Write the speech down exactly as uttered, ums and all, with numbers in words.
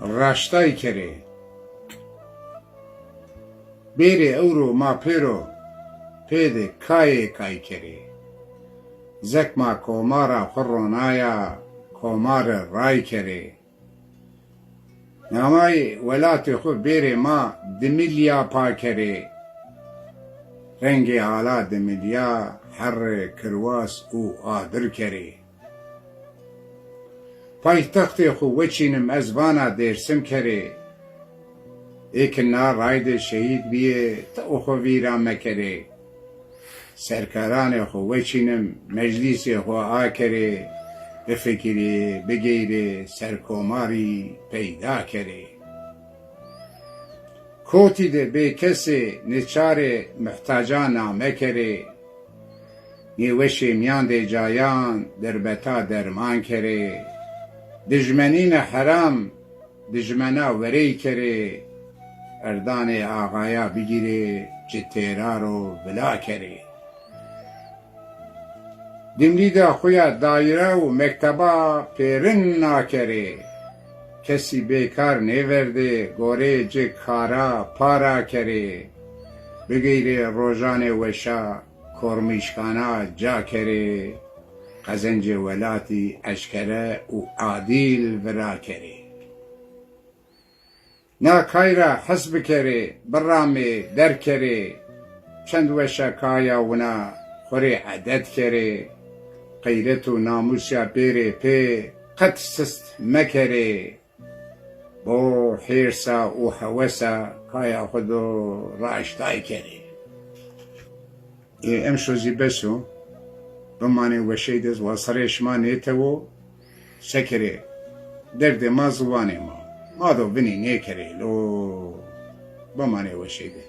raştay kerê. Bêrê ewro ma pêro, pê de kayê kay kerê. Zek ma komara xwu ronaya, komare ray kerê. Namay welatê xwu bêrê ma dimilya pa kerê. Rengê ala dimilya herre kirwas û adir kerê. Paytextê xwu weçînim ez vana Dêrsim kerê. Ê ki na rayde şehîd bîyê, ti o xwu vîra mekerê. Serkaranê xwu weçînim, meclîsê xwu akerê, bifikirê, bigeyrê, serkomarî peyda kerê. Kotî de bêkesê, nêçarê, muhtaca name kerê. Nêweşê mîyandê cayan, derbeta derman kerê. Dijmenîne heram, dijmena werey kerê. Erdanê axaya bigîrê, ci têra ro vila kerê. Dimlîda xwu ya dayîra û mekteba pêrin nakerê. Kesî bêkar nêverdê, goreyê ci kara para kerê. Bigeyrê rojanê weşa, kormîşkana ca kerê. Qezencê welatî eşkere û adîl vira kerê. Na kay ra hes bikerê, biramê, derkerê. Çend weş a kaya wina, xwu rê edet kerê. Xeyret û namûs ya bêrê pê, qet sist mekerê. Bo hêrs a û hewes a kaya xwu do raştay kerê. Ê, emşo zî bes o. Bimanê weşey de, wa serê şima nêtewo. Sekerê, derdê ma ziwanê ma. Ma do vinî nêkerê lo. Bimanê weşey de.